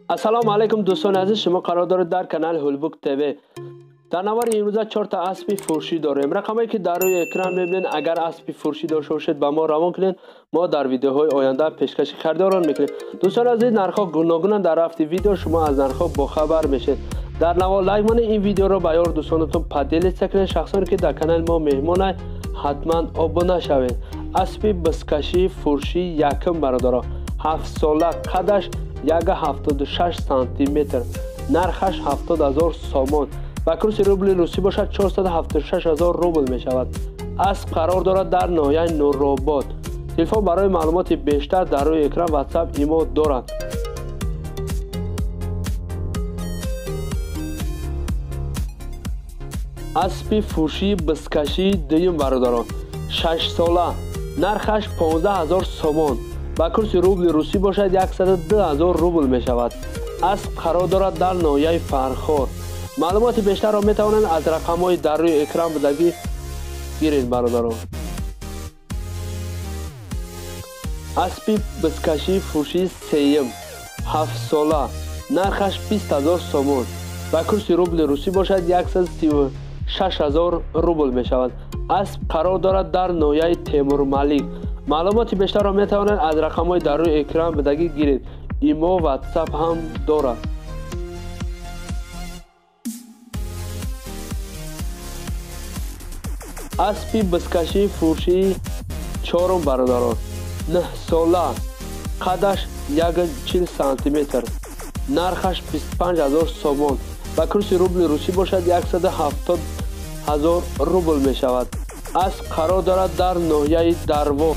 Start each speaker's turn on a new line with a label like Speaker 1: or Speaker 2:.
Speaker 1: Ассалому алайкум дӯстони азиз, шумо қарор доред дар канали Ҳулбук ТВ. Дар навори имрӯза 4 та аспи фурӯшӣ дорем. Рақамое ки дар рӯи экран мебинед, агар аспи фурӯшӣ дошта бошед, ба мо равон кунед, мо дар видеоҳои оянда пешкаши харидорон мекунем. Дӯстони азиз, нархҳо гуногунанд. Дар рафти видео шумо аз нархҳо бохабар мешед. Дар навор лайк монед, ин видеоро ба ёр дӯстонатон поделиться кунед. Шахсоне ки дар канали мо меҳмонанд, ҳатман обуна шавед. Аспи бизкашии фурӯшии якум бародаро, 7 сола, қадаш 1,76 сантиметр, нархаш 70 000 сомон. Ба курси рубли русӣ бошад 476 000 рубл мешавад. Асп қарор дорад дар ноҳияи Нуробод. Телефон барои маълумоти бештар дар рӯи экран WhatsApp имо дорад. Аспи фурӯшии бизкашии дуюм бародарон, 6 сола, нархаш 15 000 сомон. Ба курси рубли русӣ бошад 102 000 рубл мешавад. Асп қарор дорад дар ноҳияи Фархор. Маълумоти бештарро метавонанд аз рақамҳои дар рӯи экран будагӣ гиред бародарон. Аспи бизкашии фурӯшии сеюм, 7 сола, нархаш 20 000 сомон. Ба курси рубли русӣ бошад 136 000 рубл мешавад. Асп қарор дорад дар ноҳияи Темурмалик. Маълумоти бештарро метавонед аз рақамҳои дар рӯи экран будагӣ гиред. Имо WhatsApp ҳам дорад. Аспи бизкашии фурӯшии чорум бародарон, 9 сола, қадаш 1,40 сантиметр, нархаш 25 000 сомон. Ба курси рубли русӣ бошад 170 000 рубл мешавад. Асп қарор дорад дар ноҳияи Дарвоз.